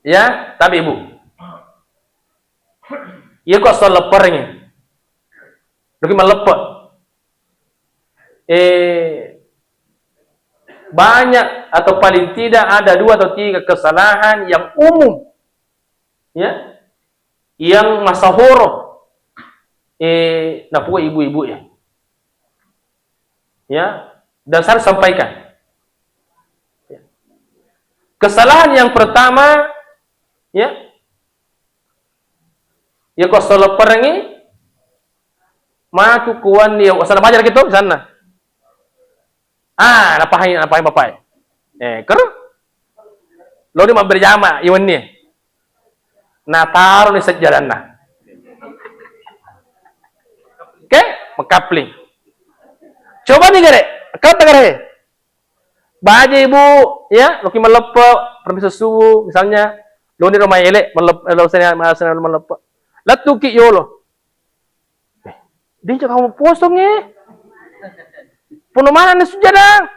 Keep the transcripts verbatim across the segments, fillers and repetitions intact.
Ya, tapi Ibu. Iya ko assallepperengngi. Loki malleppe. Eh, banyak atau paling tidak ada dua atau tiga kesalahan yang umum, ya, yang masahoro, eh, napua ibu-ibu ya. Ya, dan saya sampaikan. Ya. Kesalahan yang pertama, ya, iya ko assallepperengngi, matu kuwan ya, asana belajar gitu, sana. Ah, napahai, napahai bapak. Eh, kero? Lo ni mabbere jama, iwenni. Nataro ni sejjadanna. Oke, makapling. Coba ni gare, kau gare. Baja ibu, ya, loki malleppe, permisi subuh, misalnya, lo ni rumah elek, malleppe, lo sini, malleppe. Lettuki yolo. Eh, dia cakap posong eh. Puno mana ni sujada?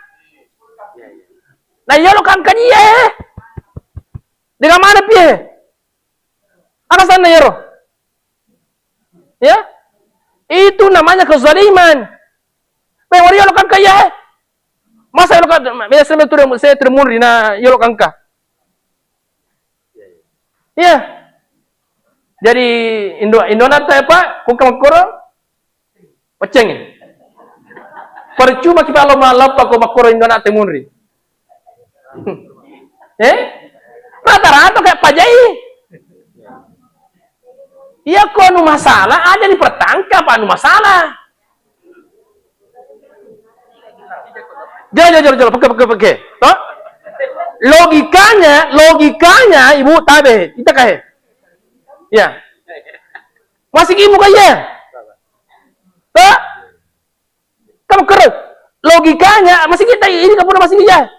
Nah, yolo kan kaji eh. Dengan mana pie? Apa sana yoro? Ya? Itu namanya kezaliman. Memang yolo kan kaya eh. Masa yolo kan, biasa saya turun, saya turun munri, nah, yolo kan kah? Iya. Jadi indo indo nata apa? Kung kamakkoro? Peceng. Percuma kita lo malappa ko makkoro indo nata munri. Eh? Rata-rata kayak pajai. Iya ko anu masalah, ada dipertangkap anu masalah. Jolo, jolo, jolo, jolo, peke, peke, peke. Toh? Logikanya, logikanya, Ibu tabe, kita kahe. Ya. Masih ibu kaya. Toh? Kamu kere. Logikanya, masih kita ini kamu masih iya.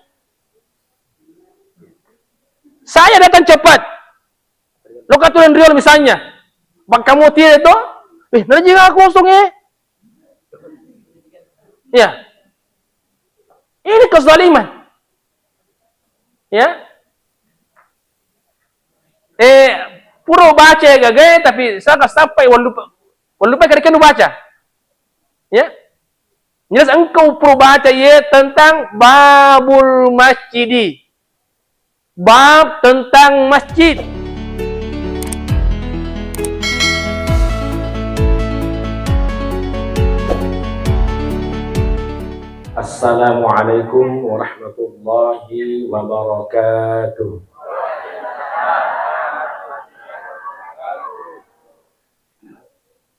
Saya datang cepat. Lo katulen riolo misalnya. Bang kamu tiada itu, eh, nanti juga kosong eh. Ya. Ini kezaliman. Ya. Eh, pura baca ya gaga, tapi saya sampai walupa, walupa kira-kira baca. Ya. Jelas engkau pura baca ya tentang babul masjidi. Bab tentang masjid. Assalamualaikum warahmatullahi wabarakatuh.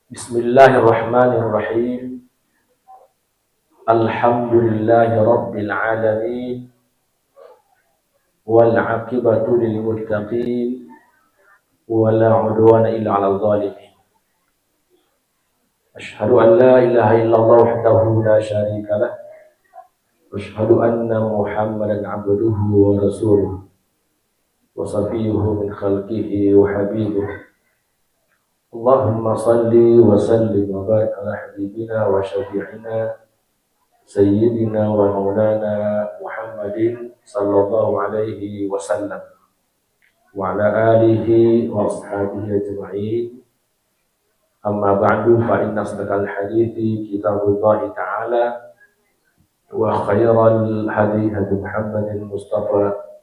Bismillahirrahmanirrahim. Alhamdulillahi rabbil alamin. Wal aqibatu lil muttaqin. Wa la udwana illa 'alal zalimin. Asyhadu an la ilaha illallah wahdahu la syarika lah. Wa asyhadu anna Muhammadan abduhu wa rasuluh. Wa safiyyuhu min khalqihi wa habibuh. Allahumma salli wa sallim wa barik ala habibina wa syafi'ina sayyidina wa maulana Muhammadin sallallahu alaihi wasallam wa ala alihi wa ashabihi ajma'in. Amma ba'du, fa inna asdaqal hadithi kitabullahi ta'ala wa khairal hadi hadi Muhammadin Mustafa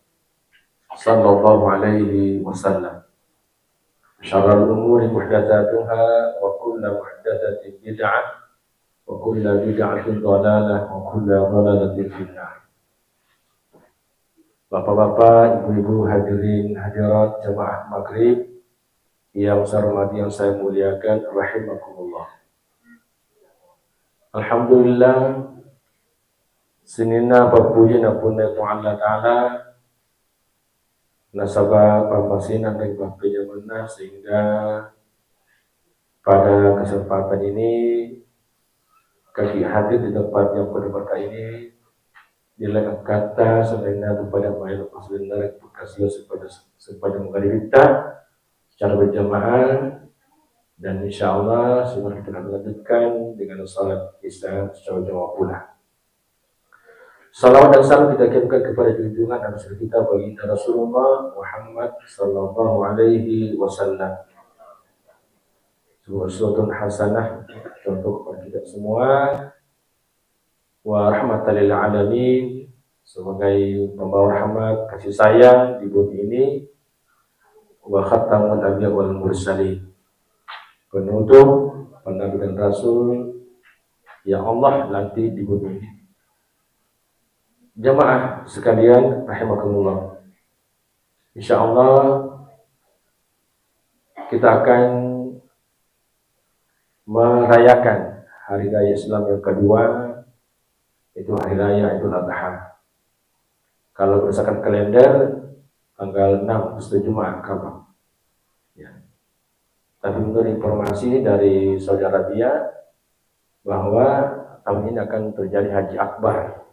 sallallahu alaihi wasallam. Syarrul umuri muhdatsatuha wa kullu muhdatsatin bid'ah wa kullu bid'atin dhalalah wa kullu dhalalatin finnar. Bapak-bapak, ibu-ibu, hadirin hadirat jamaah maghrib yang saya hormati, yang saya muliakan, rahimakumullah. Alhamdulillah, sininna pappuji napunnai Puang Allah Ta'ala, nasaba pammasena dan pappejamenna, sehingga pada kesempatan ini, kaki hadir di tempat yang berbahagia ini, di lain kata, sebenarnya kepada maelo pasebenarna bekasi sepada, sepada mengkali kita secara berjamaah, dan insya Allah semua kita akan lanjutkan dengan salat isya secara jamaah pula. Salawat dan salam kita kirimkan kepada junjungan dan rasul kita, baginda Rasulullah Muhammad sallallahu alaihi wasallam. Sebuah uswatun hasanah, contoh kepada kita semua. Wa rahmatan lil alamin, sebagai pembawa rahmat, kasih sayang di bumi ini. Wa khatamul anbiya wal mursalin, penutup para nabi dan rasul yang Allah lantik di bumi ini. Jamaah sekalian rahimakumullah, insya Allah kita akan merayakan hari raya Islam yang kedua, itu hari raya Idul Adha. Kalau berdasarkan kalender, tanggal enam, Jumat, Kamis. Ya. Tapi menurut informasi dari Saudi Arabia, bahwa tahun ini akan terjadi haji akbar.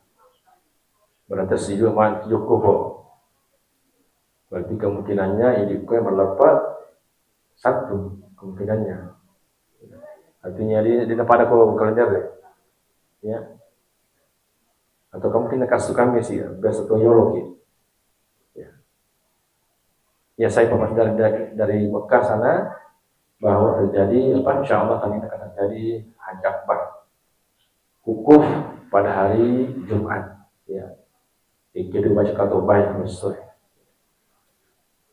Berarti sijua ma-, sijua kupo. Berarti kemungkinannya ini kue melepat satu kemungkinannya. Artinya di, di depan aku kalender deh. Ya. Atau mungkin kasih kami sih, ya, biasa tuh yolo ki. Ya. Ya, saya informasi dari, dari, dari Mekah sana bahwa terjadi apa, insya Allah tahun ini akan terjadi haji akbar. Wukuf pada hari Jumat. Ya. Jadi baca katobai besok.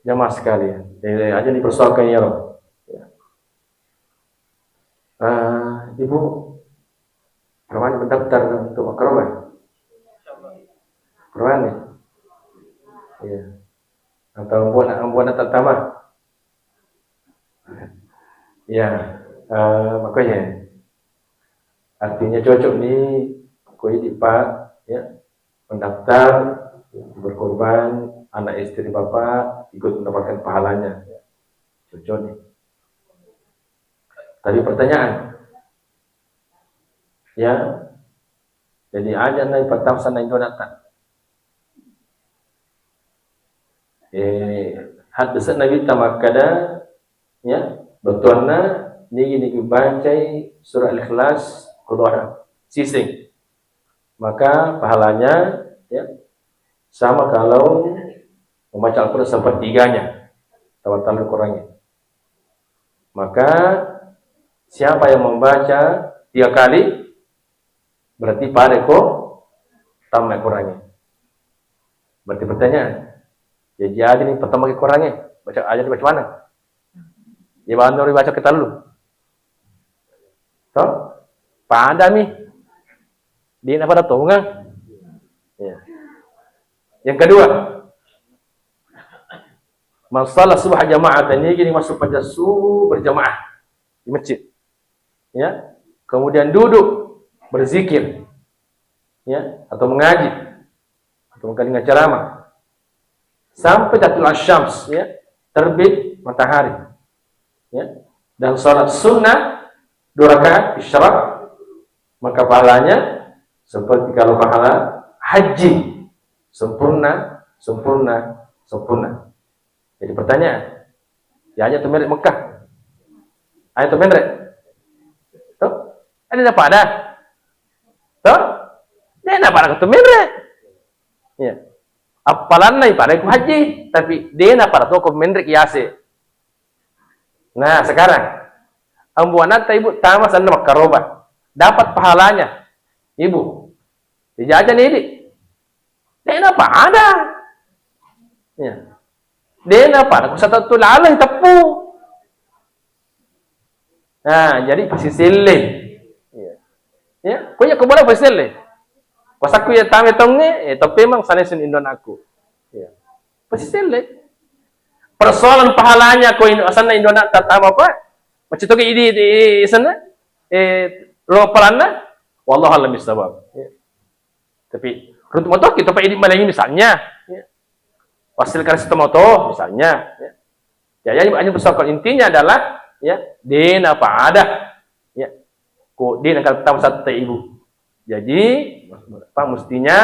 Jamaah sekalian, eh, aja dipersoalkan ya, Rob. Ya. Eh, Ibu, pernah mendaftar untuk makroba? Pernah nih? Iya. Atau buat, buat tetap tambah? Ya, eh, makanya artinya cocok nih, koi di Pak, ya, mendaftar, berkorban, anak istri Bapak ikut mendapatkan pahalanya. Cocok nih. Tapi pertanyaan, ya, jadi aja na pertama sana Indonesia. Eh, hadis Nabi ta makkada, ya, bettuanna nigi-nigi bacai surah Al-Ikhlas, Qul Huwallah, siseng. Maka pahalanya, ya, sama kalau membaca Al-Quran sepertiganya, tawattal Al-Qurannya. Maka siapa yang membaca tiga kali, berarti pada ko tamma Qurannya. Berarti pertanyaan, jadi aja nih pertama ke Qurannya, baca aja dibaca mana? Ya, baru baca ketellu. Toh? Pada mi. Dia apa pada tonga? Ya. Yang kedua, man shalla subha jama'atan, ini gini masuk pada subuh berjamaah di masjid. Ya. Kemudian duduk berzikir. Ya, atau mengaji. Atau mengkalinga ceramah. Sampai tatlu asyams, ya, terbit matahari. Ya. Dan salat sunnah dua rakaat isyraq, maka pahalanya seperti kalau pahala haji sempurna, sempurna, sempurna. Jadi pertanyaan, ya aja tu merek Mekah. Aja tu merek. Tuh, ada apa ada? Tuh, dia apa ada tu merek? Ya. Appalanna ipada ku haji, tapi dia apa ada tu ku merek yase. Nah, sekarang, ambuanata ibu tama sana makkaroba. Dapat pahalanya. Ibu, dijajan ini. De'na pada. Ya. De'na pada ku satu tu laleng teppu. Nah, jadi pasti selle. Ya. Ya, ku ya ku boleh pasti selle. Pasakku ya tame tonge, eh, tapi memang sana sin indon aku. Ya. Pasti selle. Persoalan pahalanya ko in-, asanna indona tatama apa? Macam tu ke idi di sana, eh, lo palanna, wallahu a'lam bissawab. Ya. Tapi runtu moto kita Pak Idi Malengi misalnya, ya. Wasil Karis Tomoto misalnya, ya. Ya, ya, hanya besar, kalau intinya adalah, ya, dena pada, ya, ko dena kata satu ibu. Jadi, apa mestinya,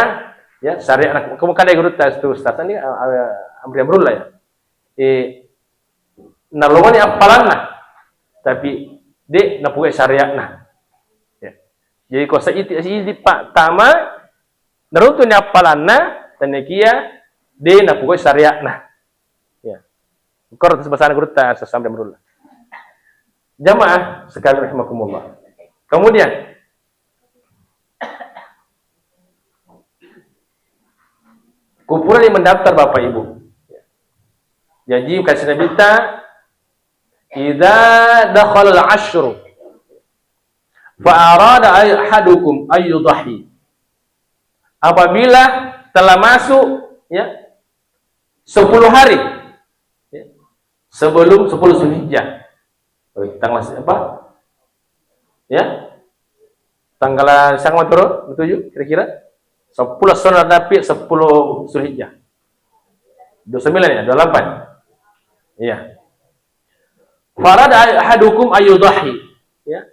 ya, syariat anak, kamu kada guru tas tu, Ustaz, ini, eh, eh, amri amrullah, ya. Eh, nalongoni appalanna, tapi de napugai syariatna. Ya. Jadi, ko saiti, saiti Pak tama, Naruntuni appalanna, tennikia de napogau syariatna. Ya. Koro tu bahasa gurutta, sampai merulla. Jamaah sekalian rahimakumullah. Kemudian, kupurani mendaftar Bapak Ibu. Jadi, kasih Nabi ta, "Idza dakhalal asyru fa arada ahadukum ayyudhahi." Apabila telah masuk, ya, sepuluh hari, ya, sebelum sepuluh Zulhijjah. Tanggal apa? Ya. Tanggal siapa turun? Tujuh kira-kira? Sepuluh sono tapi sepuluh Zulhijjah. Dua sembilan ya, dua delapan. Iya. Farada ahadukum ayyudhahi. Ya.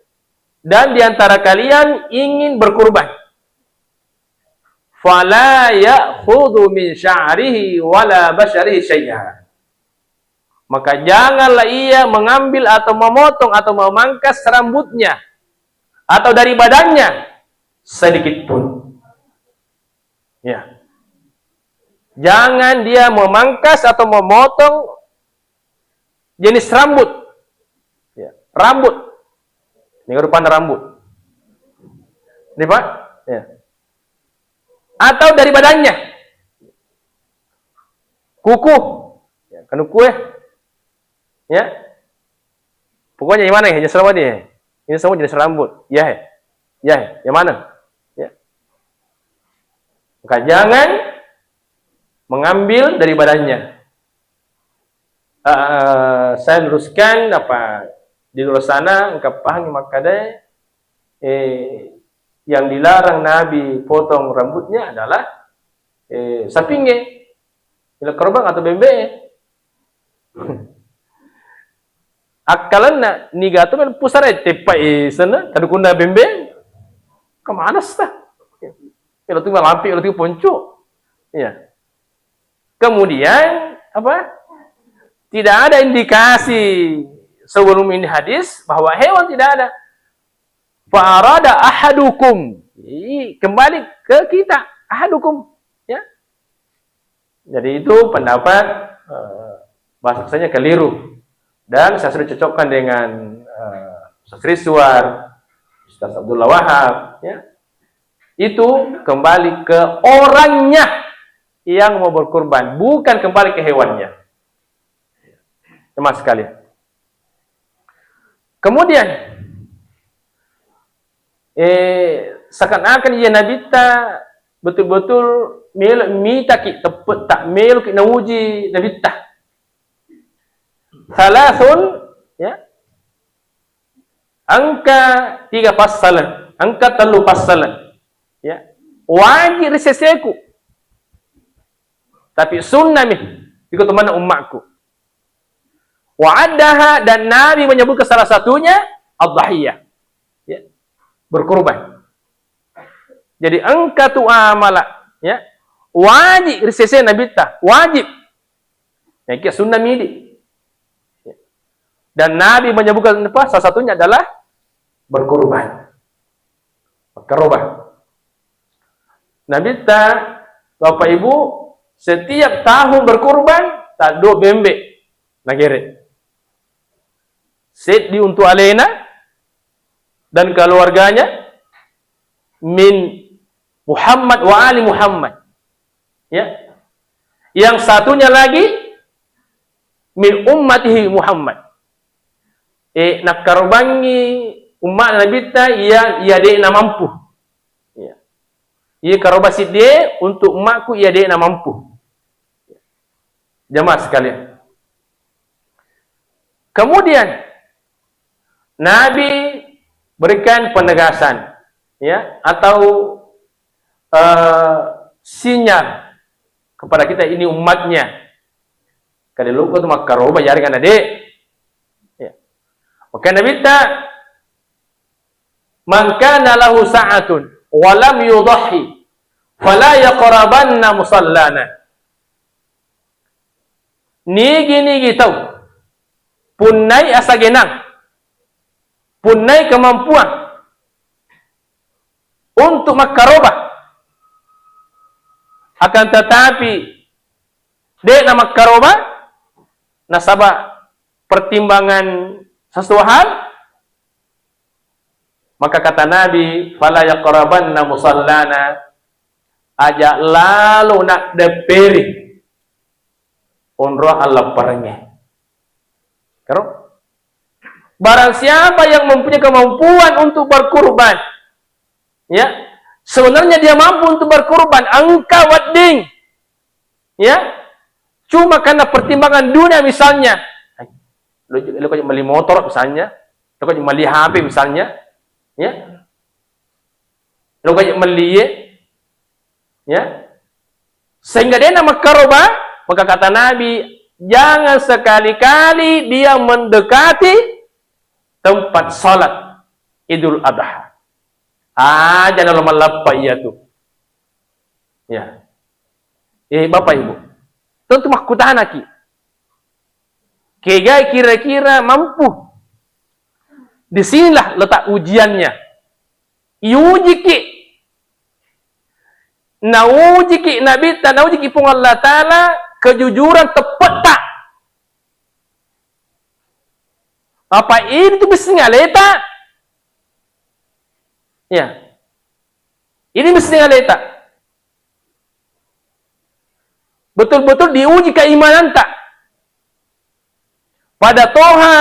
Dan di antara kalian ingin berkurban. Fala ya'khudhu min sya'rihi wala basyarihi syai'a. Maka janganlah ia mengambil atau memotong atau memangkas rambutnya atau dari badannya sedikit pun. Ya. Jangan dia memangkas atau memotong jenis rambut. Ya, rambut. Ini rupa rambut. Ini, Pak? Ya. Atau dari badannya. Kuku. Ya, kan kuku, eh. Ya. Pokoknya yang mana ya? Jenis rambut ini. Ini semua jenis rambut. Ya, eh. Ya, eh. Yang mana? Ya. Maka jangan mengambil dari badannya. Eh, saya luruskan apa di luar sana, engka pahang makkada, eh, yang dilarang Nabi potong rambutnya adalah, eh, sapinge, ila kerbang atau bembe. Akkalenna niga tu men pusara teppa isena kadukunna bembe. Kemana sta? Ila tu malampi, ila tu ponco. Iya. Kemudian apa? Tidak ada indikasi sebelum ini hadis bahwa hewan tidak ada. Fa arada ahadukum. Jadi, kembali ke kita, ahadukum, ya. Jadi itu pendapat, eh, bahasanya keliru dan saya sudah cocokkan dengan, eh, Ustaz Rizwan, Ustaz Abdullah Wahab, ya. Itu kembali ke orangnya yang mau berkurban, bukan kembali ke hewannya. Sama sekali. Kemudian, eh, seakan-akan iya Nabitta betul-betul melo mitaki teppe tak melo ki nauji Nabitta. Salasun, ya, engka tiga passalan, engka tellu passalan, ya, wajib ri seseku. Tapi sunnah mi, iko temanna ummakku. Wa addaha, dan Nabi menyebutkan salah satunya ad-dhahiyah. Ya. Berkurban. Jadi engka tu amala, ya. Wajib ri sese Nabitta, wajib. Ya, kia sunnah midi. Ya. Dan Nabi menyebutkan apa? Salah satunya adalah berkurban. Makkarobah. Nabitta, Bapak Ibu, setiap tahun berkurban, taddo bembe nagere. Seddi untuk alena dan keluarganya, min Muhammad wa ali Muhammad. Ya. Yang satunya lagi, min ummatihi Muhammad. Eh, nakkarobangi umma Nabitta iya, iya de'na mampu. Iya. Iya karoba siddi untuk ummaku iya de'na mampu. Jamaah sekalian. Kemudian Nabi berikan penegasan, ya, atau, eh, sinyal kepada kita ini umatnya. Kada lupa tu makkaroba jari kana de. Ya. Maka Nabitta, "Man kana lahu sa'atun wa lam yudhhi fala yaqrabanna musallana." Nigi-nigi tau punnai asagenang, punnai kemampuan untuk makkaroba, Akan tetapi, de' namakkaroba, nasaba pertimbangan sesuatu hal, maka kata Nabi, "Fala yaqrabanna musallana," aja lalo naddepperi onroang allapparengnge. Karo? Barang siapa yang mempunyai kemampuan untuk berkurban, ya, sebenarnya dia mampu untuk berkurban, engka wedding, ya, cuma karena pertimbangan dunia misalnya, lo, lo melli motor misalnya, lo melli H P misalnya, ya, lo melli, ya, sehingga de' namakkaroba, maka kata Nabi, jangan sekali-kali dia mendekati tempat salat Idul Adha. Aja nalo mallappa iya tu. Ya. Eh, Bapak Ibu, tentu makkutanaki, kegai kira-kira mampu? Di sinilah letak ujiannya. Iujiki, naujiki Nabitta, naujiki Puang Allah Ta'ala kejujuran teppetta. Apa ini tu bising aleta? Ya. Ini bising aleta. Betul-betul diuji keimananta. Pada toha,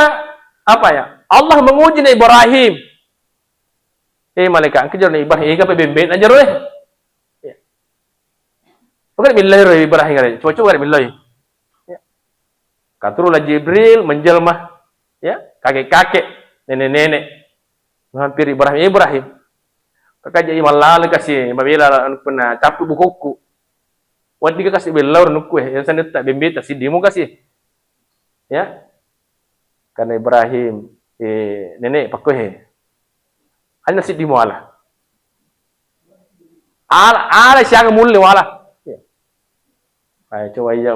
apa ya? Allah menguji Nabi Ibrahim. Eh, malaikat, engka jero Nabi Ibrahim, eh, engka bembe na jero, eh. Ya. Coba millai ro Ibrahim, coba-coba millai. Ya. Katurulah Jibril menjelma, ya, kakek-kakek, nenek-nenek. Menghampiri Ibrahim, "Ibrahim, kakaja i mallala kasi mabela anu punna cappu bukukku. Wedding kasi bella renukku, eh, yang sanetta bembeta siddimu kasi." Ya. Karena Ibrahim, eh, nenek pakko, eh. Hanya siddimu ala. Ala, ala siaga mulle wala. Ya. Ayo coba iya.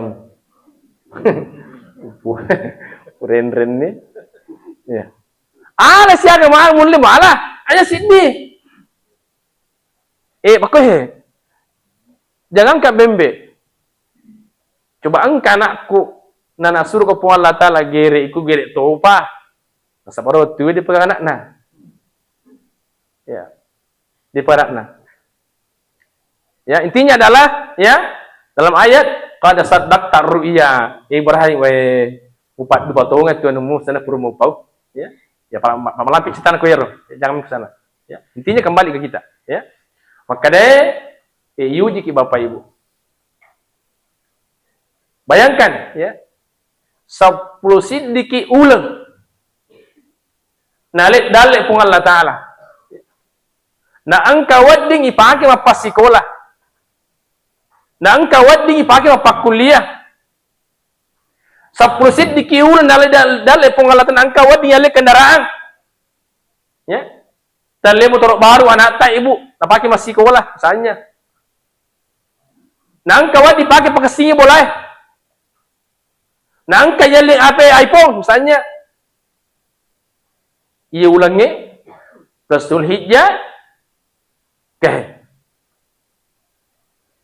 Renren ni. Ya. Ala siaga ma mulle mala. Aja siddi. Eh, pakko he. Jangan ka bembe. Coba engka anakku, nana suruh ke Puang Allah Ta'ala gere iku gere topa. Nasaba ro tuwe di pegang anakna. Ya. Di pegang anakna. Ya, intinya adalah, ya, dalam ayat, "Qad saddaqta ru'ya Ibrahim," we, upat dupa tonga tu anu mu sana pura mau pau, ya. Ya, pala-, pala-, malampi citana ko ero, ya, jangan ke sana. Ya, intinya kembali ke kita, ya. Maka deh, eh, iuji ki Bapak Ibu. Bayangkan, ya, seppulo siddiki uleng. Nale dalle Puang Allah Ta'ala. Na engka wedding ipake mappassikola. Na engka wedding ipake mappakkuliah. Seppulo siddiki uleng nale dal-, dalle Puang Allah Ta'ala, na engka wedding yalle kendaraan. Ya. Dalle motoro baru anakta ibu, napake massikola, misalnya. Na engka wedding pake pakessingi bolae. Na engka yalle ape iPhone, misalnya. Iya ulengnge, plus Zulhijjah, ke.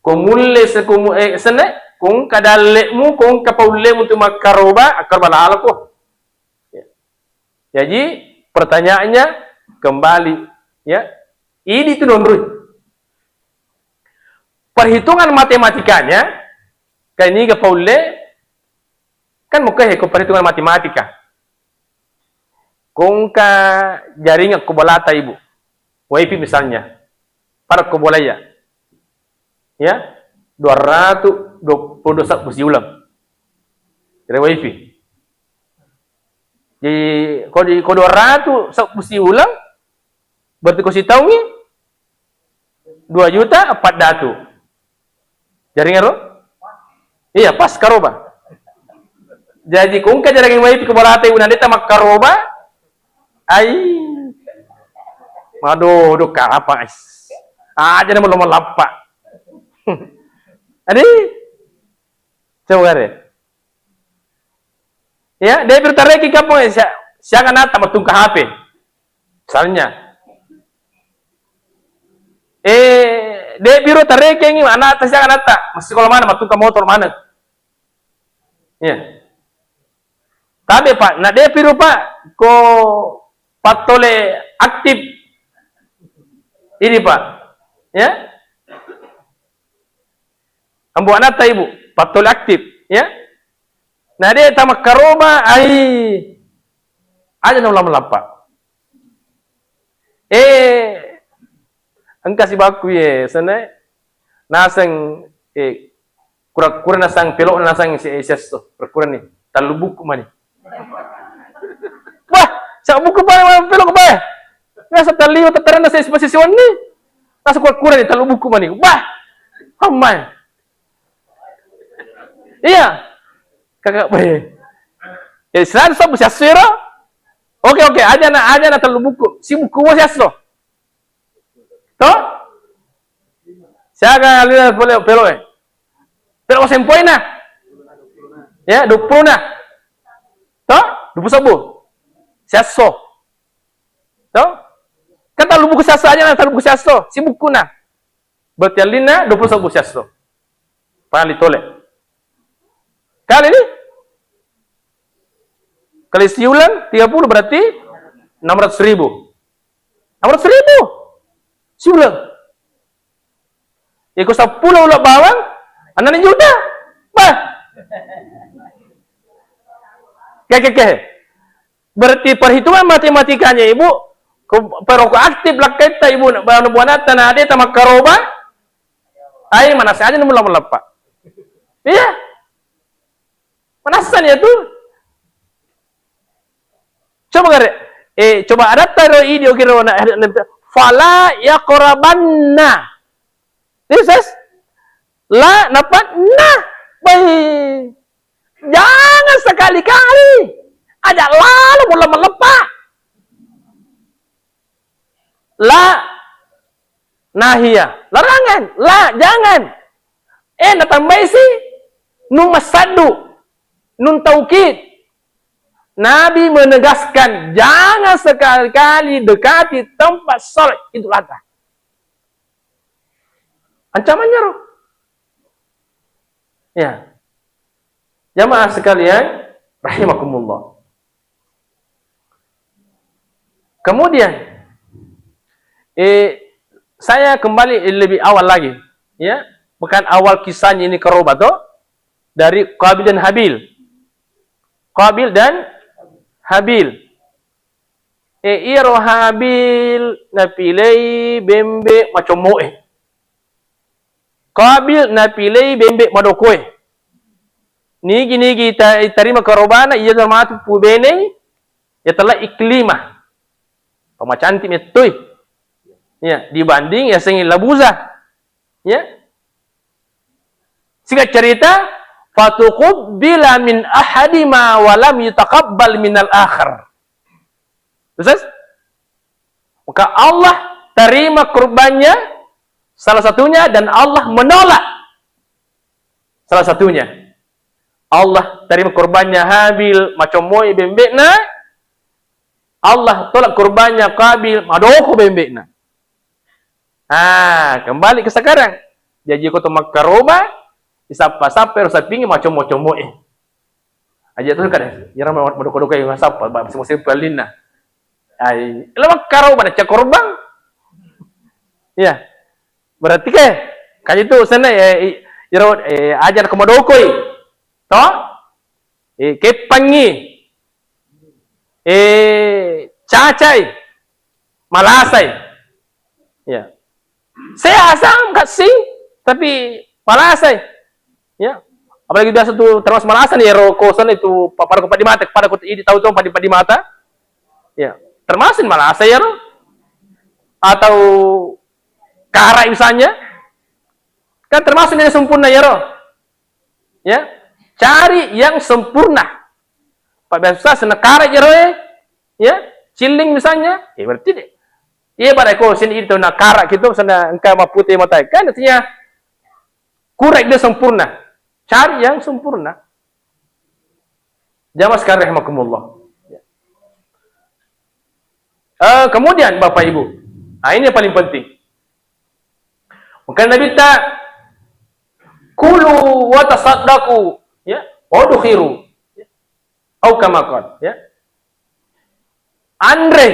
Ko mulle sekumu-, eh, sene, ko engka dallemu, ko engka paullemu tu makkaroba, akkaroba laloko. Ya. Jadi, pertanyaannya kembali, ya, idi tu nonroi. Perhitungan matematikanya, kan ini ke paulle, kan muka he, ko perhitungan matematika. Ko engka jaringan ko bolata ibu, wifi misalnya, pada ko bolaya, ya, dua ratus dua puluh dua sebbu siuleng. Dari wifi. Jadi, ko di, ko dua ratus sebbu siuleng, berarti ko sitaungi, dua juta empat ratus. Jaringan ro? Iya, pas karoba. Jadi, ko engka jaringan wifi ko bolata ibu, nadeta makkaroba, ai. Mado, do kapa, ais. Aja nama lo malappa. Adi? Coba gare. Ya, dia bertareki kampung, eh, sia-, siaga nata matungka H P. Misalnya. Eh, De' piro tarekengngi anatta siaga anatta, massikola maneng, mattungka motor maneng. Iya. Tabe, Pak, na de' piro, Pak, ko pattole aktif ini, Pak. Ya. Ambo anatta, Ibu, pattole aktif, ya. Na de' tamakkaroba, ai, aja na ulama lappa. Eh, engka sibakku ye, sene, naseng, eh, kura-kura nasang pelok nasang si, eh, sesso, kura-kura ni, tallu buku mani. Wah, sa buku pa pelok pa. Biasa talliwa tetarana sesi pasisiwan ni. Naseng kura-kura ni, tallu buku mani. Wah, ammai. Iya. Kakak bae. Eh, seratus sabu siasso ero. Oke, oke, aja na, aja na tellu buku. Si buku mo siasso. To? Siaga lima puluh pelo, eh. Pelo sempoina. Ya, dua puluh na. To? Dua puluh sabu. Siasso. To? Kan tellu buku siasso aja na, tellu buku siasso. Si buku na. Berarti allinna dua puluh sabu siasso. Pali tole. Kali ni? Kali siuleng tiga puluh berarti enam ratus ribu. Enam ratus ribu. Siuleng. Iko seppulo uleng bawang, enam juta. Bah. Oke, oke, oke. Berarti perhitungan matematikanya, Ibu, ko, pero ko aktif lakkaitta, Ibu, na, buana-buanatta na de' tamakkaroba, ai, manassa aja na mulla-mulla, Pak. Iya. Manassa ni tu. Coba gare, eh, coba adatta ro idi, oke, ro na, na, fala yaqrabanna. Iya, ses? La, napa? Na. Bai. Jangan sekali-kali. Aja lalo mulla-mulla, Pak. La nahia. Larangan. La, jangan. Eh, natambai si nun massaddu. Nun taukid. Nabi menegaskan, jangan sekali-kali dekati tempat sholat Idul Adha. Ancamannya, roh. Ya. Jamaah sekalian, rahimakumullah. Kemudian, eh, saya kembali lebih awal lagi, ya, bukan awal kisahnya ini keroba toh, dari Qabil dan Habil. Qabil dan Habil. Eh, iyaro Habil napilei bembe macommo'e. Qabil napilei bembe madokoe. Nigi-nigi ta-, tarima karobana, iya matu pubenei, ya tella iklima. Pamacanti mettoi. Ya, dibanding yasengnge labuza. Ya. Singkat cerita, fatuqubbila min ahadima wa lam yutaqabbal minal akhar. Terus? Maka Allah terima kurbannya salah satunya dan Allah menolak salah satunya. Allah terima kurbannya Habil, macommoi bembe'na, Allah tolak kurbannya Qabil, madoko bembe'na. Ah, kembali ke sekarang. Jaji ko to makkaroba, isappa-sappa ero sapingnge macommo-commo'e. Aja tu kada, iyaro madoko-doko yang sappa, ba-, musim-musim palinna. Ai, lo makkaroba na cakorbang. Iya. Berarti ke, kaji tu sana, eh, i-, iyaro, eh, aja ko madokoi. To? Eh, keppangi. Eh, cacai. Malasai. Ya. Sehat sam kasing, tapi malasai. Ya. Apalagi biasa tu termasuk malasai nih, ero kosan itu pa-, pada ko padi mata, pada ko idi tahu tuh padi-padi mata. Ya. Termasuk malasai ya, ro? Atau karai misalnya. Kan termasuk ini sempurna ya, ro? Ya, cari yang sempurna. Pak biasa senna karak jero e, ya, cilling misalnya, ya berarti deh. Iya, pada ko sini itu na karak gitu, sana engka mapute mata. Kan artinya kurang dia sempurna. Cari yang sempurna. Jamaah sekalian rahimakumullah. Ya. Eh, kemudian Bapak Ibu, nah ini yang paling penting. Maka Nabitta, "Kulu wa tasaddaqu, ya, wa udkhiru." Ya. Au kama qal, ya. Anre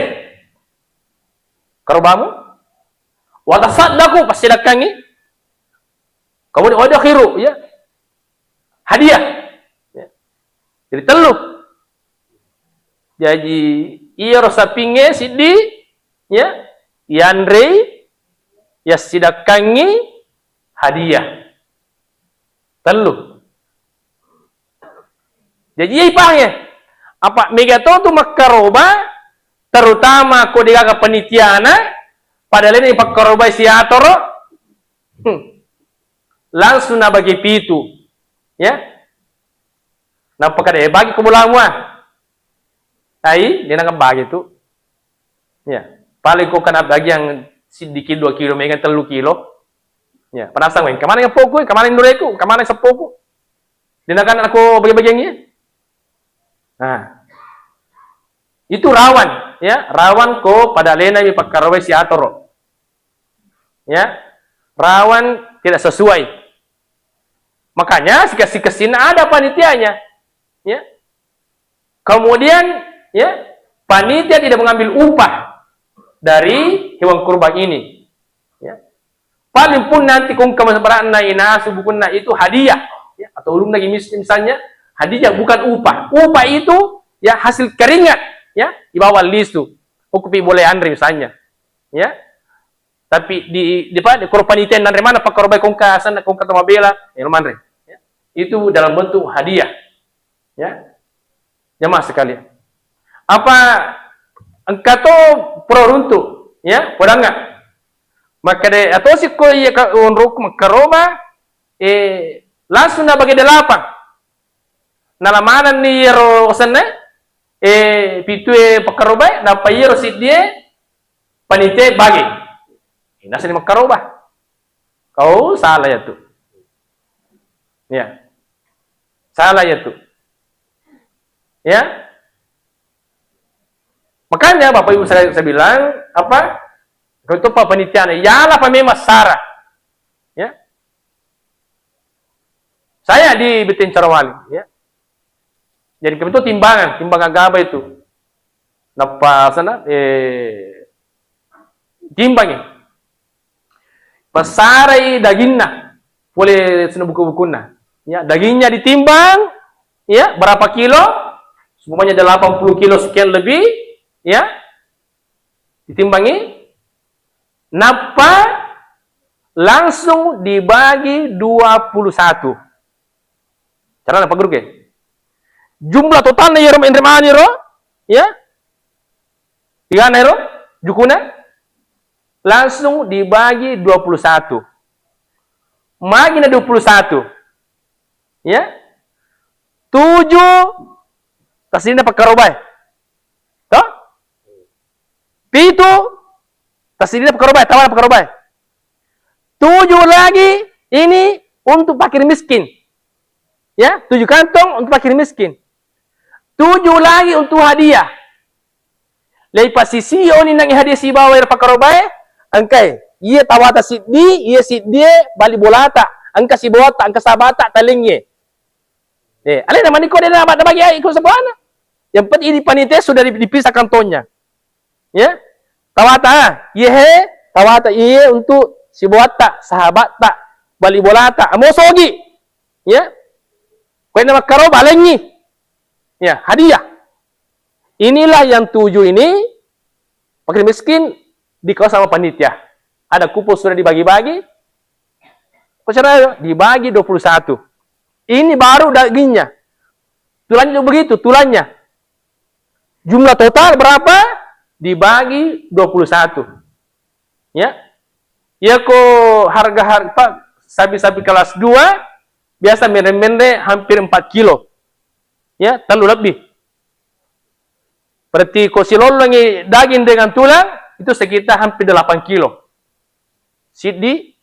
karobamu, wa tasaddaqu, passidakkangi, kemudian wa udkhiru, ya. Hadiah. Ya. Jadi tellu. Jaji, iyaro sapingnge siddi, ya, yanrei, yassidakkangngi, hadiah. Tellu. Jaji, iya ipahangnge. Apa mega to tu makkaroba, terutama ko degaga panitiana, pada lainna ipakkarobai siatoro, hmm, langsung nabagi pitu. Ya. Nappa kada bagi ko bolamu, ah. Ai, de nabagi tu. Ya. Paling ko kana bagi yang siddi kilo, dua kilo, mega tellu kilo. Ya, panasang weng. Kemana yang poku, kemana yang nureku, kemana yang sepoku. De nakana ko bagi-bagiangngi. Nah. Itu rawan, ya, rawan ko pada lainna ipakkarobai siatoro. Ya. Rawan tidak sesuai. Makanya sikessi-kessinna ada panitianya. Ya. Kemudian, ya, panitia tidak mengambil upah dari hewan kurban ini. Ya. Paling pun nanti kongka masabaranna inasu bukunna itu hadiah, ya, atau ulunna miskin misalnya, hadiah bukan upah. Upah itu, ya, hasil keringat, ya, ibawa lisu. Ukupi boleh anre misalnya. Ya. Tapi di, di apa, di koro panitia nanre mana pakkarobai kongka asenna kongka to mabela, ya, manre. Ya. Itu dalam bentuk hadiah. Ya. Jamaah sekalian. Apa engka to pura runtu, ya, podangnga. Makkeda atosi ko iya ka onrokku makkaroba, eh, langsung nabagi delapan. Nala manenni iyaro asenna, eh, pitue pakkarobae, nappa iyaro siddie panitia bagi. Nasani makkaroba. Kau salah ya tu. Ya. Salah ya tu. Ya. Makanya Bapak Ibu saya, saya bilang, apa? Kau itu apa panitianya? Ialah apa memang sara. Ya. Saya di Beten Carawali, ya. Jadi kami itu timbangan, timbangan gaba itu. Napa sana, eh, timbangi. Passarai daginna, pole sena buku-bukunna. Ya, dagingnya ditimbang, ya, berapa kilo? Semuanya delapan puluh kilo sekian lebih, ya. Ditimbangi, nappa langsung dibagi dua puluh satu. Carana, Pak Guru, ke? Jumlah totalna iyaro enre maniro, ya? Tigana ero, jukuna, langsung dibagi dua puluh satu. Magina dua puluh satu. Ya? Tujuh tasidina pakkarobae. Toh? Pitu tasidina pakkarobae, tawana pakkarobae. Tujuh lagi ini untuk fakir miskin. Ya, tujuh kantong untuk fakir miskin. Tujuh lagi untuk hadiah. Leipasisioni nang hadiah sibawa ero pakkarobae, engkai. Iye tawata siddi, iye siddie bali bolata, engka sibawatta, engka sahabatta talengnge. Eh, alena maniko dena nabagi ai ko sebuana. Yang penting ini panitia sudah di-, dipisah kantongnya. Ya. Tawata, ah, iye he, tawata iye untuk sibawatta, sahabatta, bali bolata, amo sogi. Ya. Koina makkaro balengi. Ya, hadiah. Inilah yang tujuh ini, fakir miskin dikasih sama panitia. Ada kupon sudah dibagi-bagi. Ko cara dibagi dua puluh satu. Ini baru dagingnya. Tulangnya juga begitu, tulangnya. Jumlah total berapa? Dibagi dua puluh satu. Ya. Ya ko harga-harga, Pak, sapi-sapi kelas dua biasa menre-menre hampir empat kilo. Ya, tellu lebih. Berarti ko silolongi daging dengan tulang, itu sekitar hampir delapan kilo. Siddi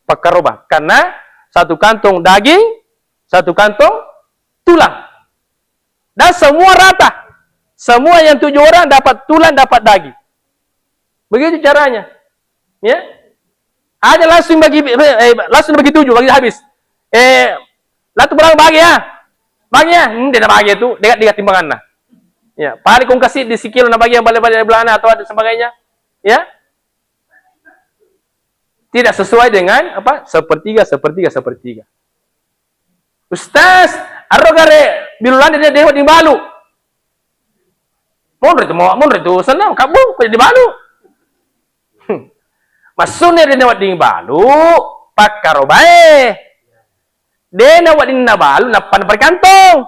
pakkaroba. Karena satu kantong daging, satu kantong tulang. Dan semua rata. Semua yang tujuh orang dapat tulang, dapat daging. Begitu caranya. Ya. Aja langsung bagi, eh, langsung bagi tujuh, bagi habis. Eh, latu berapa bagi ya? Bagi ya? Hmm, dia bagi itu, dia dia timbanganna. Ya, paling kong kasih di sikilo na bagi yang balik-balik belana atau ada sebagainya. Ya. Tidak sesuai dengan apa? Sepertiga, sepertiga, sepertiga. Ustaz, arro gare bilulana de' wedding balu. Monro itu, monro itu, senna, kamu kok dibalu. Hmm. Maksudnya de' wedding balu, pakkarobae. De' na wedding nabalu, nappa naparikantong.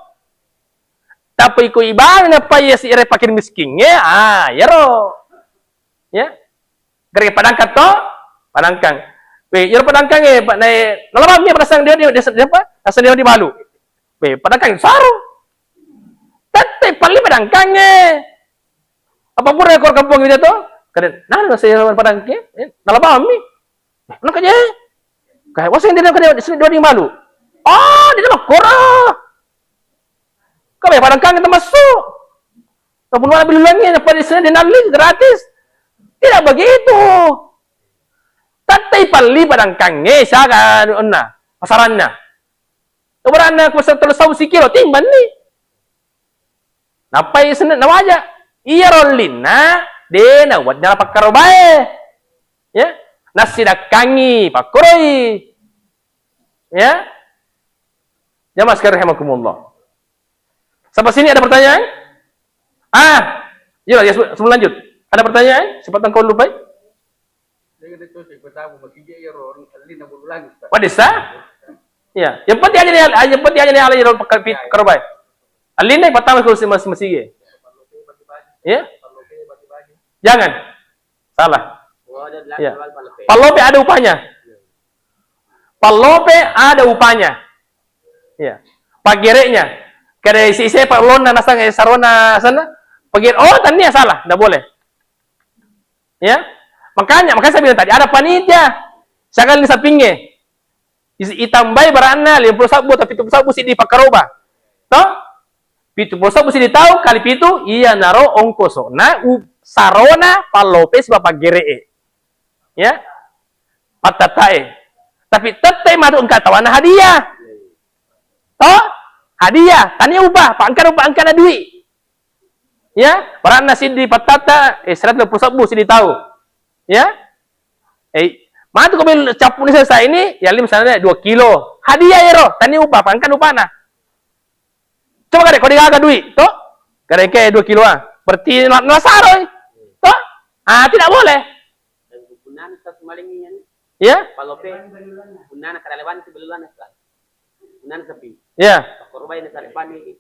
Tapi ko ibalu nappa iya si ere fakir miskingnge, ah, iyaro. Ya. Gare padangkang to? Padangkang. Weh, iyaro padangkang e, Pak, nae, nalabami padasang dia, dia, dia, dia apa? Asal dia dibalu. Weh, padangkang saru. Tette palli padangkang e. Apa pura ko kampung itu to? Kada, nah, saya padangkang, eh, nalabami. Naka je. Kayak, wah, saya dia naka dia, dia dibalu. Oh, dia makkoro. Kau bayar padangkang kita masuk. Kau pun wala bilulangnya, apa di sini dinalli gratis. Tidak begitu. Tattai palli padangkangnge, siaga onna, pasaranna. Keberanna ku satu sabu sikilo, timbang ni. Nappai senna nawaja. Iya rollinna, de' na wajjala pakkarobae. Ya, nassidakkangi, pakkoroi. Ya. Jamaah sekalian rahimakumullah. Sampai sini ada pertanyaan? Ah, iya, ya, sebelum lanjut. Ada pertanyaan? Siapa tahu kau lupa? Wadissa? Iya, yang penting aja nih, yang penting aja nih ala iro karobai. Alin deh pertama kalau masih masih. Ya? Jangan. Salah. Ya. Pallope ada upahnya. Pallope ada upahnya. Ya. Pagereknya. Kada isi-isi pallonna nasang, eh, sarona sana. Pagere-, oh, tania salah, ndak boleh. Ya. Makanya, makanya saya bilang tadi ada panitia. Siaga ni sapingnge. Is-, itambai baranna lima puluh sabbu atau pitu puluh sabbu siddi pakkaroba. Toh? Pitu puluh sabbu siddi tau kali pitu, iya naro ongkoso. Na u-, sarona pallope sibawa paggere'e. Ya. Pattatae. Tapi tette matu engka tawana hadiah. Toh? Hadiah, tania upah, pa engka upah, engka na dui. Ya, baranna siddi pattata, eh, seratus dua puluh sabbu siddi tau. Ya. Eh, matu ko bel cappu ni selesai ini, ya, misalnya dua kilo. Hadiah ero, tania upah, pa engka upana. Coba gare, ko degaga dui, toh? Gare ke dua kilo ah. Berarti na-, nasaroi. Toh? Ah, tidak boleh. Ya? Pallope, punnana kada lewani sebelumnya. Nana sepi. Iya. Pakkorobani salebani.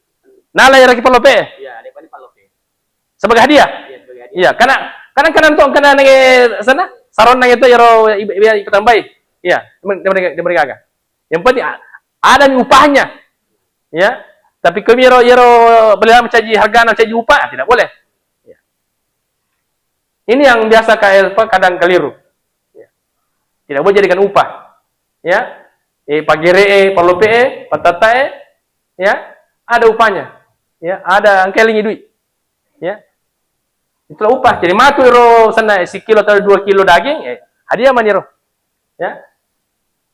Nala yaraki pallope? Iya, lebani pallope. Sebagai hadiah? Iya, sebagai hadiah. Iya, karena, karena, karena untuk kena nege sana, saron nege itu yaro ibe, ibe, ibe tambai. Iya, dia mereka, dia mereka aga. Yang penting a-, ada nih upahnya. Ya. Tapi kami yaro, yaro beli mencaji harga, mencaji upah, tidak boleh. Ya. Ini yang biasa K L P kadang keliru. Ya. Tidak boleh jadikan upah. Ya. Eh, pagere, eh, pallope, eh, patata, eh, ya, ada upahnya. Ya, ada angkelingi duit. Ya. Itulah upah. Jadi matu ro sana, eh, sekilo atau dua kilo daging, eh, hadiah maniro. Ya.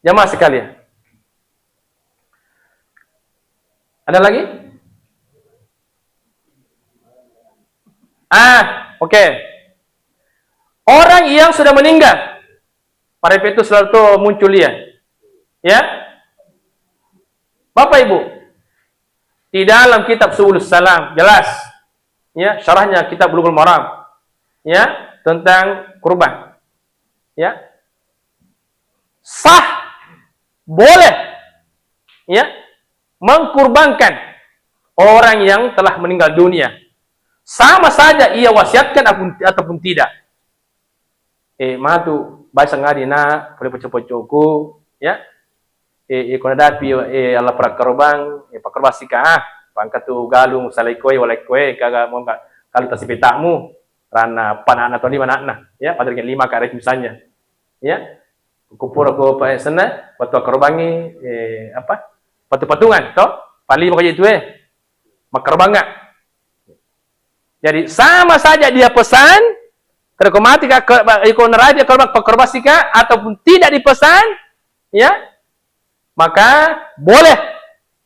Jamaah sekalian. Ada lagi? Ah, oke. Orang yang sudah meninggal, pada itu selalu tuh muncul dia. Ya. Bapak Ibu, di dalam kitab Subulus Salam jelas, ya, syarahnya kitab Bulughul Maram, ya, tentang kurban. Ya. Sah, boleh, ya, mengkurbankan orang yang telah meninggal dunia. Sama saja ia wasiatkan ataupun, ataupun tidak. Eh, matu, baik sengadi na, pole pocok-pocokku, ya. Eh, eh, kona dapi, eh, Allah perakkarobang, eh, pakkarobang sika, ah, pangkatu galung, salai koe, walai koe, kaga mongka kalu tasipetamu, rana panana to lima anakna, ya, pada lima kare misalnya. Ya. Kupura ko pa senna, wettu akkarobangngi, eh, apa? Patu-patungan, to? Pallima ko je tue. Makkarobangnga. Jadi, sama saja dia pesan, Kalau kau mati, ka-, ke-, ba-, iko narapi, kalau ba-, korban sika, ataupun tidak dipesan, ya, maka boleh,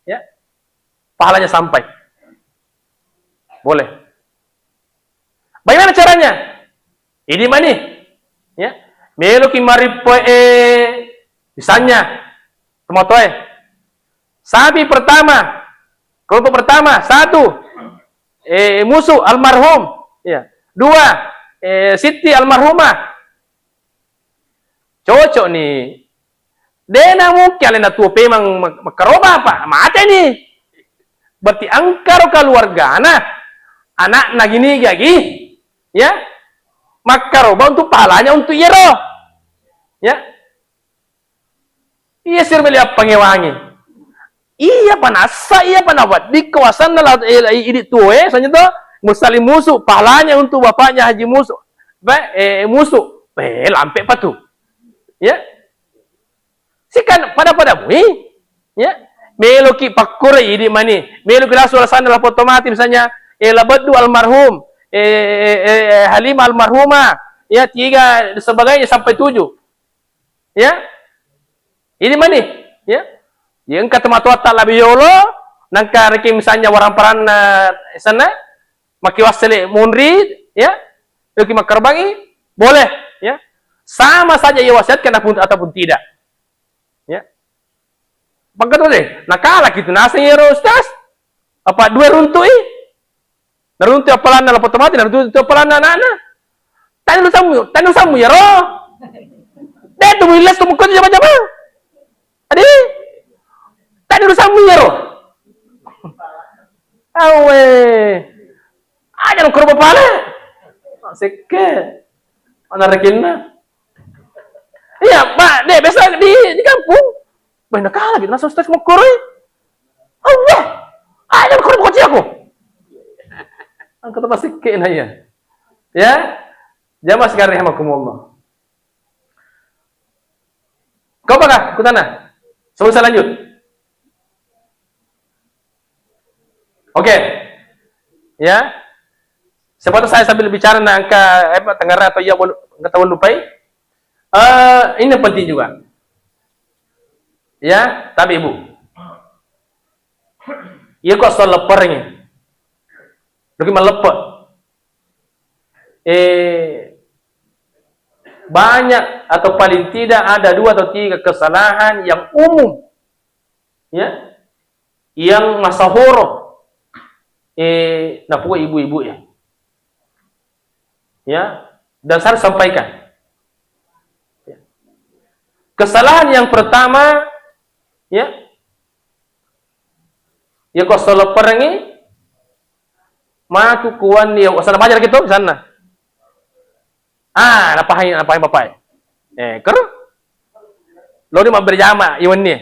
ya, pahalanya sampai. Boleh. Bagaimana caranya? Ini mani, ya, meloki marippo, eh, misalnya, tomatoe. Sapi pertama, kelompok pertama, satu, eh, musu almarhum, ya. Dua, eh, Siti almarhumah. Cocok ni. Dena mungkin alena tuo pemang mak-, makkaroba apa? Mate ni. Berarti engkaro keluargana, anakna gini gagi, ya, makkaroba untuk pahalanya untuk iyaro. Ya. Iya sir meli appangewangi. Iya panassa, iya panawedding kawasanna la, eh, idi tuoe, misalnya to, musali musu, pahalanya untuk bapaknya Haji Musu. Ba-, eh, Musu. Eh, lampe patu. Ya. Sikan pada-pada mui. Ya. Meloki pakkoro idi mani. Meloki langsung alasanna lapor tomati misalnya, eh, Labeddu almarhum, eh, eh, eh, Halimah almarhumah, ya, tiga dan sebagainya sampai tujuh. Ya. Ini mani, ya. Ya, engka tomatoatta labi yolo, nangka reki misalnya waramparanna sana, maki wassele munri, ya. Reki makkarbangi, boleh, ya. Sama saja ia wasiatkan ataupun, ataupun tidak. Ya. Pangkat deh, nakala gitu naseng ya Ustaz. Apa dua runtu'i? Naruntu appalanna lapor tomati, naruntu appalanna anakna. Tani lu sammu, tani lu sammu ya ro. Deh tu muilas tu mukon jama-jama. Adi, tani lu sammu ya ro. Awe. Aja lu kerupa pale. Sekke. Mana rekinna? Iya, Pak, deh, biasa di, di kampung. Wah, nakala gitu, langsung stres mokkoroi. Allah, aja kau kocok aku. Angkat apa sikit nah ya. Ya, jamaah sekalian rahimakumullah. Kau apakah? Kutana. Sebelum saya lanjut. Oke. Ya. Siapa tahu saya sambil bicara nah angka, eh, apa, tengara atau iya, nggak tahu lupai. Eh, ini penting juga. Ya, tapi Ibu. Iya kok soal leper ini. Lebih melepe. Eh, banyak atau paling tidak ada dua atau tiga kesalahan yang umum, ya, yang masahoro, eh, napua ibu-ibu ya. Ya, dan saya harus sampaikan. Ya. Kesalahan yang pertama, ya, ya kok seleperengi matu kuan ya, sana belajar gitu sana. Ah, napahai, napahai bapak. Eh, kero? Lo ni mabbere jama, iwenni.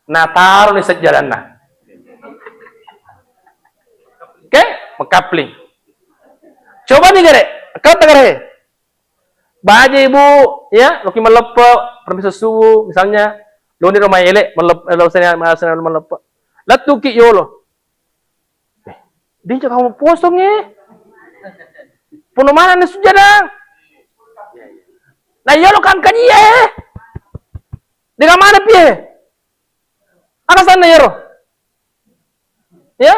Nataro ni sejjadanna. Oke, makapling. Coba ni gare, kau tegare. Baje ibu, ya, loki maleppe, permisi subuh, misalnya, lo ni rumah elek, maleppe, lo seni, maleppe. Lettuki yolo. Eh, dinca kamu posong eh. Puno mana ni sujada? Nah, yolo kan kaji eh. Dengan mana pie? Aga sanna iyaro? Ya?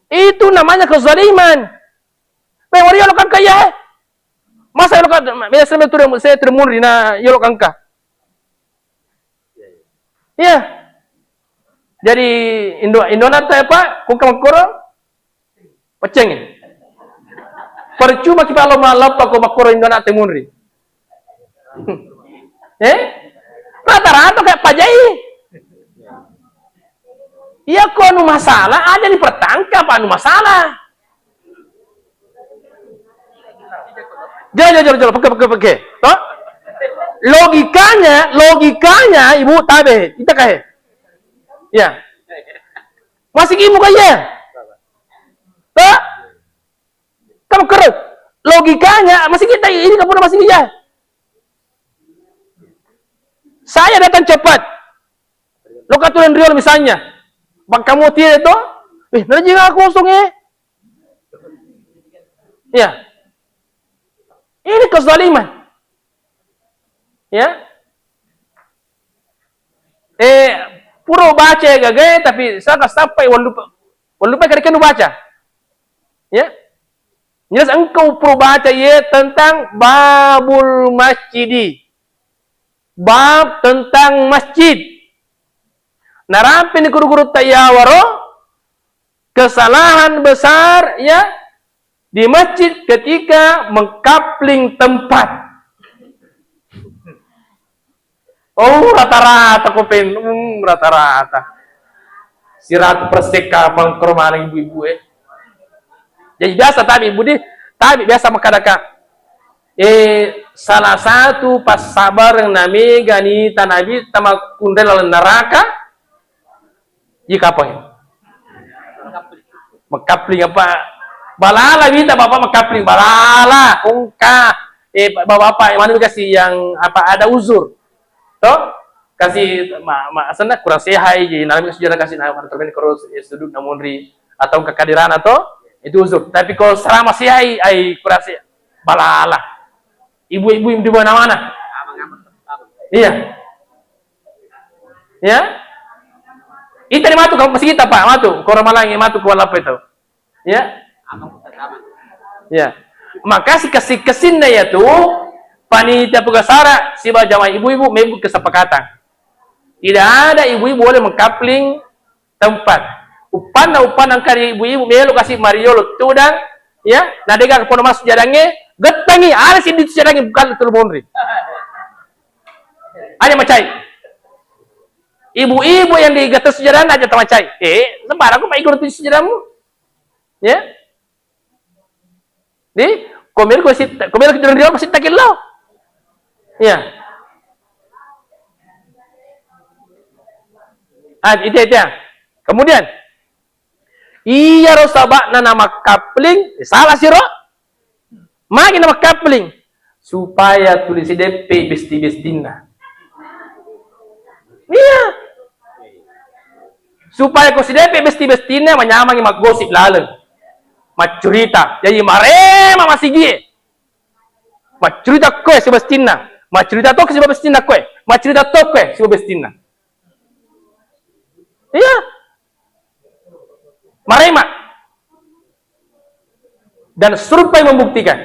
Itu namanya kezaliman. Memang yolo kan kaya eh. Masa yolo kan, biasa saya turun, saya turun munri, nah, yolo kan ka. Iya. Jadi, indo, indona ta, Pak, ku kamakkoro, peccengi. Percuma kita lo maleppa ko makkoro indona te munri. Eh? Rata-rata kayak pajai. Iya ko anu masalah, aja dipertangkap anu masalah. Jolo, jolo, jolo, peke, peke, peke. Toh? Logikanya, logikanya, Ibu, tabe, kita kahe. Ya. Masih ibu kaya. Toh? Kamu keren. Logikanya, masih kita ini kamu masih iya. Saya datang cepat. Lo katulen riol misalnya. Bang kamu tiada itu? Eh, nanti juga kosong eh. Ya. Ini kezaliman. Ya. Eh, pura baca gagae, tapi saka sampai wallupa, wallupa kada kenu baca. Ya. Jelas engkau pura baca ye tentang babul masjidi. Bab tentang masjid. Narampini guru-guru tayyawaro, kesalahan besar ya di masjid ketika mengkapling tempat. Oh, rata-rata ko pen, hmm, rata-rata. Siratu persen kapang koromana ibu-ibu eh. Jadi biasa tabi ibu di, tabi biasa makkadaka. Eh, salah satu passabareng namega nita nabi tama kunre laleng neraka. Iya kapang. Makkapling apa? Balala wita bapak makkapling balala. Ungka. Eh, bapak-bapak, mana kasih yang apa ada uzur? Toh? Kasih ma, ma, asenna kurang sehat, jadi nalami sujud kasih nama terbaik terus eh, sujud namunri atau kekadiran atau itu uzur. Tapi kalau selama sehat, ai kurang sehat. Balala. Ibu-ibu di mana-mana. Iya. Ya. Ita ni matu ka masigi ta, Pak, matu. Ko Ramalangi matu ko Walape tau. Ya. Ya. Maka si kesing-kesinna ya tu panitia pugasara siba jamaah ibu-ibu membu kesepakatan. Tidak ada ibu-ibu boleh mengkapling tempat. Uppanna, uppanna engka ibu-ibu melo kasi mariolo tudang, ya, na dega pono masuk jadangnge, gettangi, ada sidi tu jadangnge bukan tulu monri. Aja macai. Ibu-ibu yang di gatas sejarah aja tamacai. Eh, sembarang aku mai guru tu sejarahmu. Ya. Di, komir ko sit, komir ko diri apa sit takillo. Ya. Ah, itu itu ya. Kemudian iyaro saba'na namakkapling, eh, salah siro. Magi namakkapling? Supaya tuli sideppe besti-bestinna. Iya. Supaya ko sideppe besti-bestinna, manyamangi maggosip laleng. Maccurita. Jadi marema masigie. Maccurita koe siba bestinna. Maccurita to siba bestinna koe. Maccurita to koe siba bestinna. Iya. Marema. Dan survei membuktikan.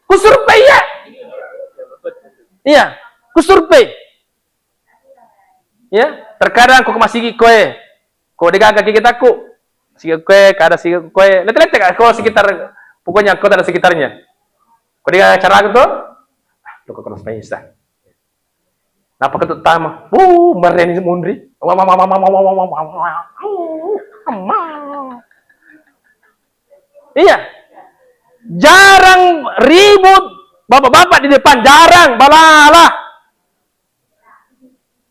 Ku survei ya. Iya, ku survei. Ya, terkadang ku masigi koe. Ko degaga kiki takku. Sigi koe, kada sigi koe. Lete-lete ka ko sekitar pokoknya kota dan sekitarnya. Ko degaga cara aku tuh. Tuh kok Napa ketuk tama? Wuh, mereni munri. Iya. Jarang ribut bapak-bapak di depan, jarang balala.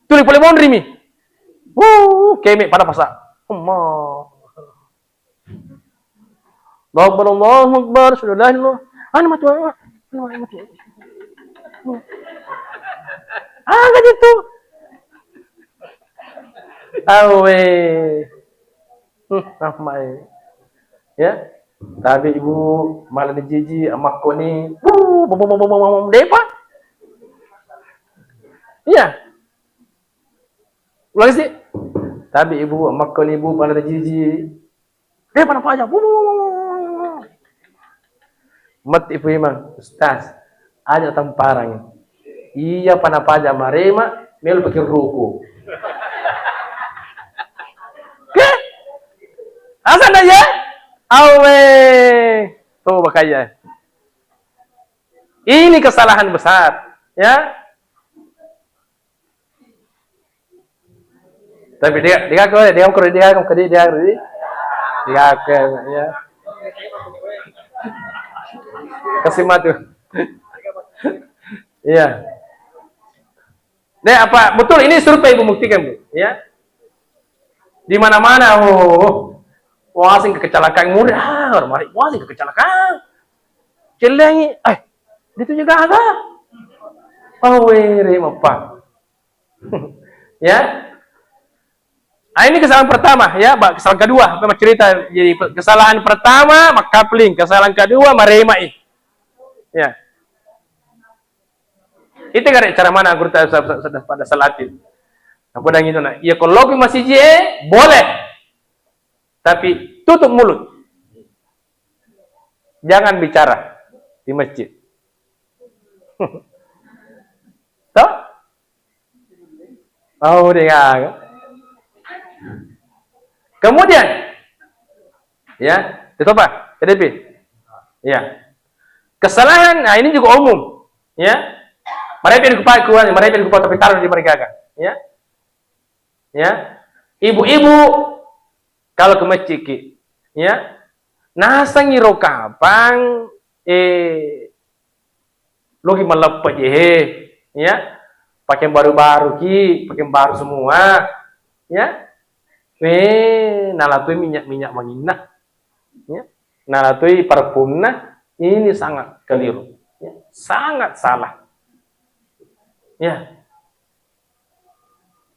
Tuli pole monri mi. Wuh, keme pada pasa. Amma. Allahu Akbar, Allahu Akbar, sudah lah lo. Anu matu, anu matu. Aga itu. Awe. Hmm, ah, mai. Ya. Tapi ibu malah dijiji amakko ni. Wuh, bom, bom, bom, bom, bom, depa. Iya. Ulang sih. Tapi ibu amakko ni ibu malah dijiji. Eh, pada paja. Wuh, wuh, wuh, wuh, wuh. Matti Puimang, Ustaz, aja tamparang. Iya, pada paja marema, melu pakai ruku. Ke? Asal ya? Awe. Tuh, makanya. Ini kesalahan besar, ya. Tapi dia, dia kau, dia kau, dia kau, dia kau, dia kau, ya. Kasih matu. Iya. Deh, apa betul ini survei membuktikan, Bu? Ya. Di mana-mana, oh, oh. Wah, sing kecelakaan murid, ah, mari, wah, sing kecelakaan. Celengi, eh, itu juga ada. Oh, were, apa? Ya. Nah, ini kesalahan pertama, ya, Pak. Kesalahan kedua, apa cerita? Jadi, pe-, kesalahan pertama, makkapling. Kesalahan kedua, maremai. Ya. Itu kan cara mana guru ta-, sa-, sa-, sa-, pada salatin. Apa dang itu, nah? Ya, kalau di masjid, eh, boleh. Tapi tutup mulut. Jangan bicara di masjid. Toh? Oh, dengar. Kemudian, ya, itu apa? K D P. Ya. Kesalahan, nah, ini juga umum, ya. Mereka yang kupakai, mereka yang kupakai, tapi taruh di mereka, ya. Ya. Ibu-ibu, kalau ke masjid ki, ya, nasengi ro kapang, eh, logi maleppe je he, ya, pakai baru-baru ki, pakai baru semua, ya, eh, nalatui minyak-minyak wanginna, ya, nalatui parfumna, ini sangat keliru, ya, sangat salah, ya.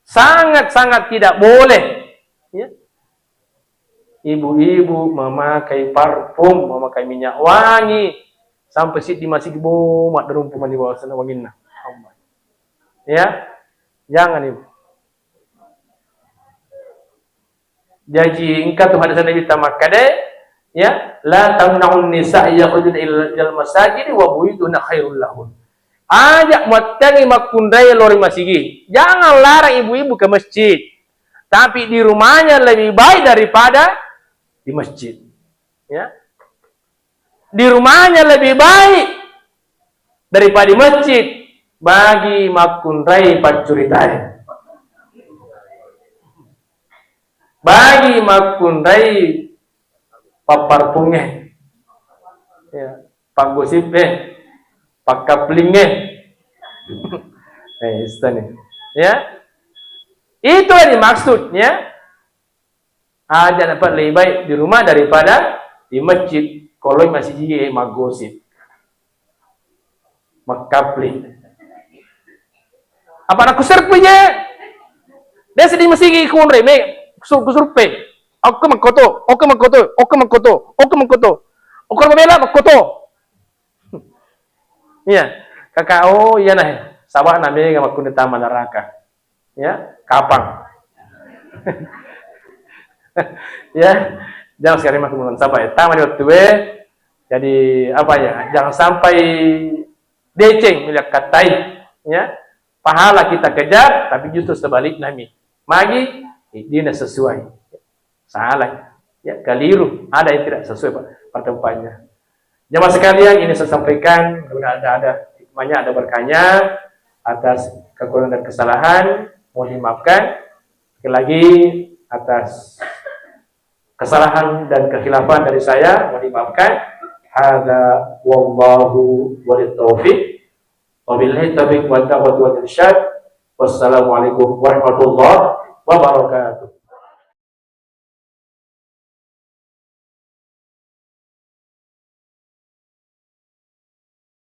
Sangat-sangat tidak boleh, ya. Ibu-ibu memakai parfum, memakai minyak wangi, sampai siddi masigi bo madderumpu mani bawasana wanginna. Ya, jangan, Ibu. Jaji engka tu hadis Nabi ta makkeda, ya, "La tamna'un nisa yakhrujna ila, ilal masajid wa buyutuhunna khairul lahun." Aja muattengi makkunrai lao ri masigi. Jangan larang ibu-ibu ke masjid. Tapi di rumahnya lebih baik daripada di masjid. Ya. Di rumahnya lebih baik daripada di masjid bagi makkunrai paccuritae. Bagi makkunrai papparpungnge. Ya, paggosip e, pakkaplingnge. Eh, istani. Ya. Itu yang dimaksudnya. Aja dapat lebih baik di rumah daripada di masjid. Kalau masih, eh, maggosip. Makkapling. Apa nak kusir punya? Dia sedih masih kunre me kusur kusurpe. Oke makkoto, oke makkoto, oke makkoto, oke makkoto. Oke mabela makkoto. Iya, kakak, oh iya nah, sabar namanya makkunde tama neraka. Ya, kapang. Ya, jangan sekali makin sabar ya. Tama di waktu be. Jadi apa ya? Jangan sampai deceng melihat katai. Ya, pahala kita kejar, tapi justru sebalik nami. Magi, eh, dia sesuai. Salah. Ya, keliru. Ada yang tidak sesuai, Pak, pertemuannya. Jamaah sekalian, ini saya sampaikan, mudah ada, ada hikmahnya, ada berkahnya atas kekurangan dan kesalahan, mohon dimaafkan. Sekali lagi, atas kesalahan dan kekhilafan dari saya, mohon dimaafkan. Hadza wallahu waliyut taufiq. Wabillahi taufiq wal hidayah wal irsyad. Wassalamualaikum warahmatullahi wabarakatuh.